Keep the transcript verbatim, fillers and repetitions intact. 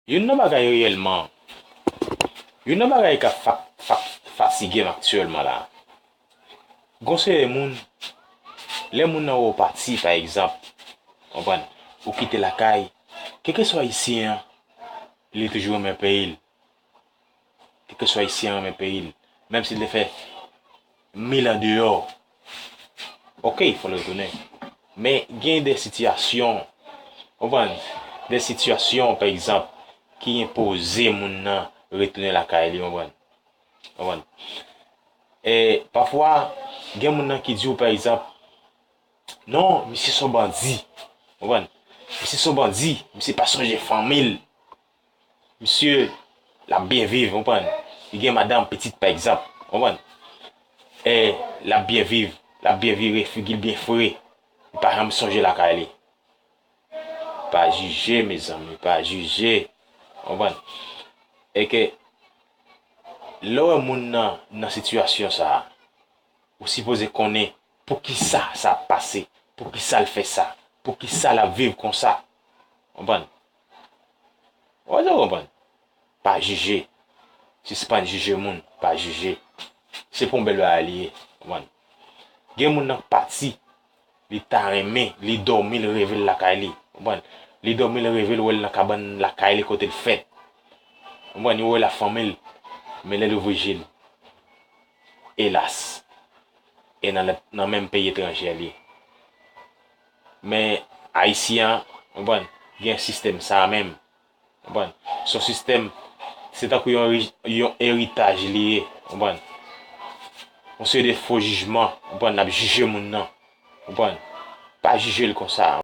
Youn nan bagay reyèlman, youn nan bagay k ap fa, fa, fatige m aktyèlman la, gon seri moun, lè moun nan wè w pati, pa egzanp, konprann, ou kite lakay, kèlkeswa ayisyen an, li toujou renmen peyi l. Kèlkeswa ayisyen an renmen peyi l, menm si l te fè mil an deyò, oke, fò l retounen. Men gen de sitiyasyon, konprann, de sitiyasyon, pa egzanp, ki enpoze moun nan retounen lakay li, konprann. Konprann. E pafwa, gen moun nan ki di w, pa egzanp, non, misye se yon bandi. Konprann? Misye se yon bandi, misye pa sonje fanmi l. Misye, l ap byen viv, konprann? Li gen madanm, pitit, pa egzanp, konprann? E l ap byen viv, l ap byen vire, figi l byen fre. Li pa janm sonje lakay li. Pa jije, mezanmi, pa jije. Konprann? E ke lè w wè moun nan nan sitiyasyon sa a, ou sipoze konnen poukisa sa ap pase, poukisa l fè sa, poukisa l ap viv konsa. Konprann? Ou konprann? Pa jije. Sispann jije moun, pa jije. Se pou yon bèl bagay li ye. Konprann? Gen moun nan k pati, li ta renmen, li dòmi, l reve l lakay li. Konprann? Li dòmi, l reve l wè l nan kabann lakay li kote l fèt. Konprann? Li wè l ak fanmi l. Men lè l ouvri je l, elas, e nan, nan menm peyi etranje li ye. Men ayisyen an, konprann, gen sistèm sa a menm. Konprann? Se yon sistèm, se tankou yon, yon eritaj li ye, konprann? Yon seri de fo jijman, konprann, n ap jije moun nan, konprann? Pa jije l konsa,